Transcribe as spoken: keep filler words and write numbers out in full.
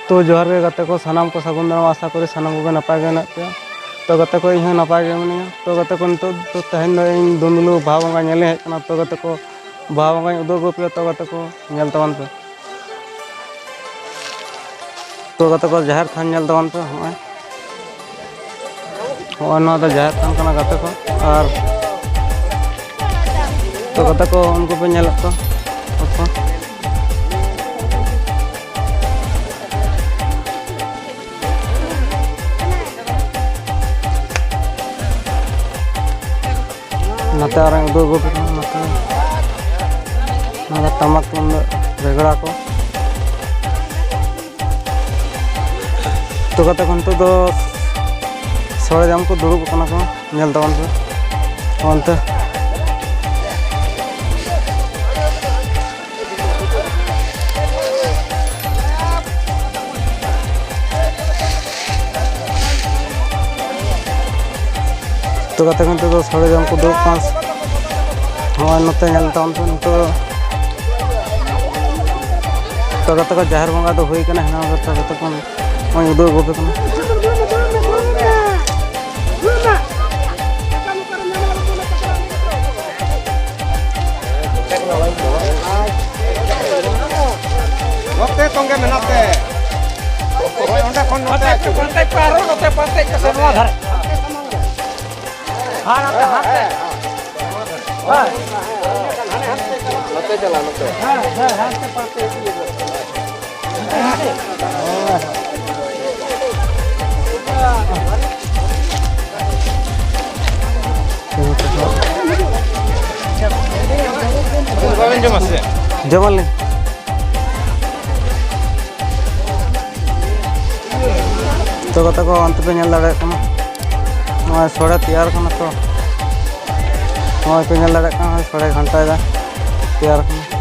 ᱛᱚ ᱡᱚᱦᱟᱨ ᱜᱮ ᱜᱟᱛᱮ ᱠᱚ, ᱥᱟᱱᱟᱢ ᱠᱚ ᱥᱟᱹᱜᱩᱱ ᱫᱟᱨᱟᱢ, ᱟᱥᱟ ᱠᱚᱨᱮ ᱥᱟᱱᱟᱢ ᱠᱚᱜᱮ ᱱᱟᱯᱟᱭ ᱜᱮ ᱢᱮᱱᱟᱜ ᱯᱮᱭᱟ᱾ ᱛᱚ ᱜᱟᱛᱮ ᱠᱚ, ᱤᱧ ᱦᱚᱸ ᱱᱟᱯᱟᱭ ᱜᱮ ᱢᱤᱱᱟᱹᱧᱟ᱾ ᱛᱚ ᱜᱟᱛᱮ ᱠᱚ, ᱱᱤᱛᱚᱜ ᱫᱚ ᱛᱮᱦᱮᱧ ᱫᱚ ᱤᱧ ᱫᱩᱱᱫᱩᱞᱩ ᱵᱟᱦᱟ ᱵᱚᱸᱜᱟ ᱧᱮᱞ ᱤᱧ ᱦᱮᱡ ᱟᱠᱟᱱᱟ᱾ ᱛᱚ ᱜᱟᱛᱮ ᱠᱚ, ᱵᱟᱦᱟ ᱵᱚᱸᱜᱟᱧ ᱩᱫᱩᱜ ᱟᱹᱜᱩ ᱯᱮᱭᱟ᱾ ᱛᱚ ᱜᱟᱛᱮ ᱠᱚ, ᱧᱮᱞ ᱛᱟᱵᱚᱱ ᱯᱮ᱾ ᱛᱚ ᱜᱟᱛᱮ ᱠᱚ, ᱡᱟᱦᱮᱨ ᱛᱷᱟᱱ ᱧᱮᱞ ᱛᱟᱵᱚᱱ ᱯᱮ᱾ ᱦᱚᱸᱜᱼᱚᱭ, ᱦᱚᱸᱜᱼᱚᱭ ᱱᱚᱣᱟ ᱫᱚ ᱡᱟᱦᱮᱨ ᱛᱷᱟᱱ ᱠᱟᱱᱟ ᱜᱟᱛᱮ ᱠᱚ᱾ ᱟᱨ ᱛᱚ ᱜᱟᱛᱮ ᱠᱚ, ᱩᱱᱠᱩ ᱯᱮ ᱧᱮᱞᱮᱫ ᱠᱚ, ᱦᱚᱲ ᱠᱚ᱾ ᱱᱚᱛᱮ ᱟᱨᱚᱧ ᱩᱫᱩᱜ ᱟᱹᱜᱩ ᱟᱯᱮ ᱠᱟᱱᱟ, ᱱᱚᱛᱮ, ᱱᱚᱣᱟ ᱫᱚ ᱴᱟᱢᱟᱠ ᱛᱩᱢᱫᱟᱜ ᱨᱮᱜᱽᱲᱟ ᱠᱚ᱾ ᱛᱚ ᱜᱟᱛᱮ ᱠᱚ, ᱱᱤᱛᱚᱜ ᱫᱚ ᱥᱚᱲᱮ ᱡᱚᱢ ᱠᱚ ᱫᱩᱲᱩᱵ ᱟᱠᱟᱱᱟ ᱠᱚ, ᱧᱮᱞ ᱛᱟᱵᱚᱱ ᱯᱮ ᱚᱱᱛᱮ᱾ ᱛᱚ ᱜᱟᱛᱮ ᱠᱚ, ᱱᱤᱛᱚᱜ ᱫᱚ ᱥᱚᱲᱮ ᱡᱚᱢ ᱠᱚ ᱫᱩᱲᱩᱵ ᱠᱟᱱᱟ᱾ ᱱᱚᱜᱼᱚᱭ ᱱᱚᱛᱮ ᱧᱮᱞ ᱛᱟᱵᱚᱱ ᱯᱮ ᱱᱤᱛᱚᱜ᱾ ᱛᱚ ᱜᱟᱛᱮ ᱠᱚ, ᱡᱟᱦᱮᱨ ᱵᱚᱸᱜᱟ ᱫᱚ ᱦᱩᱭ ᱠᱟᱱᱟ, ᱦᱮᱱᱟᱝ ᱨᱮ ᱛᱚ ᱜᱟᱛᱮ ᱠᱚ ᱱᱚᱜᱼᱚᱭ ᱩᱫᱩᱜ ᱟᱹᱜᱩ ᱟᱯᱮ ᱠᱟᱱᱟ᱾ ᱱᱚᱛᱮ ᱛᱚᱸᱜᱮ ᱢᱮᱱᱟᱜ ᱯᱮ᱾ ᱦᱳᱭ, ᱚᱸᱰᱮ ᱠᱷᱚᱱ ᱱᱚᱛᱮ ᱟᱹᱪᱩᱨ᱾ ᱯᱟᱱᱛᱮ ᱯᱮ, ᱟᱨᱦᱚᱸ ᱱᱚᱛᱮ ᱯᱟᱱᱛᱮ ᱯᱮ ᱥᱮ ᱱᱚᱣᱟ ᱫᱷᱟᱨᱮ᱾ ᱦᱮᱸ, ᱱᱚᱛᱮ, ᱦᱟᱱᱛᱮ᱾ ᱦᱮᱸ᱾ ᱱᱚᱛᱮ ᱪᱟᱞᱟᱜ, ᱱᱚᱛᱮ᱾ ᱦᱮᱸ, ᱦᱮᱸ, ᱦᱟᱱᱛᱮ ᱯᱟᱱᱛᱮ ᱤᱫᱤ᱾ ᱵᱟᱵᱮᱱ ᱡᱚᱢᱟ ᱥᱮ? ᱡᱚᱢᱟᱞᱤᱧ᱾ ᱛᱚ ᱜᱟᱛᱮ ᱠᱚ, ᱚᱱᱛᱮ ᱯᱮ ᱧᱮᱞ ᱫᱟᱲᱮᱭᱟᱜ ᱠᱟᱱᱟ, ᱱᱚᱜᱼᱚᱭ ᱥᱚᱲᱮ ᱛᱮᱭᱟᱨ ᱠᱟᱱᱟ᱾ ᱛᱚ ᱱᱚᱜᱼᱚᱭ ᱯᱮ ᱧᱮᱞ ᱫᱟᱲᱮᱭᱟᱜ ᱠᱟᱱᱟ, ᱥᱚᱲᱮ ᱜᱷᱟᱱᱴᱟᱭᱮᱫᱟ, ᱛᱮᱭᱟᱨ ᱠᱟᱱᱟ᱾